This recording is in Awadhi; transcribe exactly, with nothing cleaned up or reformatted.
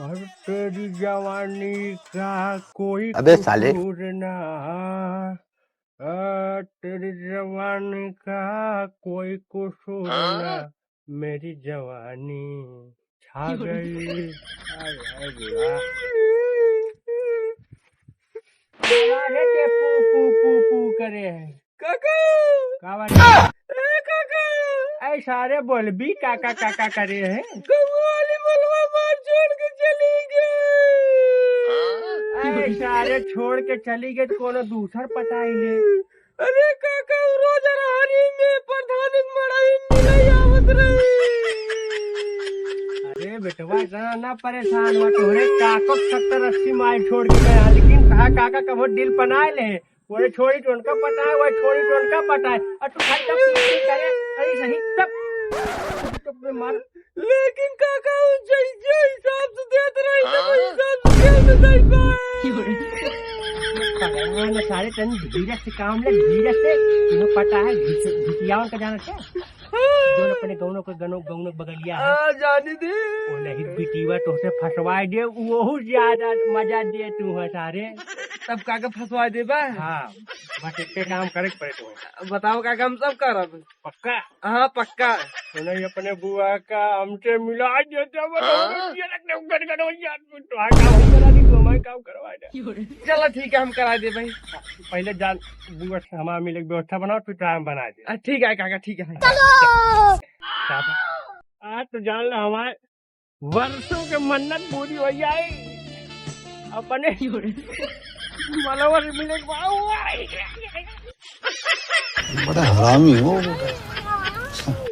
और तेरी जवानी का कोई अबे साले। कसूर ना, आ, तेरी जवानी का कोई कसूर ना, मेरी जवानी छा गई। आय, आय, बुआ। अरे के पू, पू, पू, पू करे है। काका! का बात है? ए काका! ऐ सारे बोलबी काका, काका करे है। गौवा वाली मलवा मार छोड़ के चली गई। ऐ सारे छोड़ के चली गई तो कोनो दूसर पटाई ले। अरे काका, उ रोज अरहरी में प्रधानी मड़ई मिले आवत रही। अरे बेटवा, इतना ना परेशान हुआ, तोहरे काको सत्तर अस्सी माइल छोड़ के गया, लेकिन कहा काका कबो दिल बनाए ले। वही छोड़ी तो उनका पटाए, वही छोड़ी तो उनका पटाए। और तू खाली जब पीछे करे, अरे सही, तब, तब में मार। लेकिन काका, उ जैसे हिसाब से देत रही ना, वही हिसाब से देत नहीं पाए। भगवान, सारे तनी धीरे से काम ले, धीरे से। तुम्हें पता है, घिस-, घिसियावन का जाना क्या? हाँ। जोन अपने गौनों के गनो-, गौनों बगलिया है। हाँ, जानी दे। वो नहीं बिटीवा तोहसे फंसवाए दे, वहू ज्यादा मजा दे तू है सारे। तब काका फंसवाए दे बा? हाँ, बस इतने काम करे के पड़े तुम्हें। बताओ काका, हम सब करब। पक्का? हाँ, पक्का। सुनो, ये अपने बुआ का हमसे मिला देते, वो तो हाँ? ये रख दे, गड़गड़ हो जात, तो हाँ, काम हम करा दी, तो हमारे काम करवा दे। चलो ठीक है, हम करा दे भाई। पहले जान, बुआ से हमारा मिले के व्यवस्था बनाओ, फिर टाइम बना दे। आ, ठीक है काका, ठीक है। चलो। आज तो जान लो, हमारे वर्षों के मन्नत पूरी हो जाए। अपने मनोवर मिले के बाद। बड़ा हरामी हो बेटा।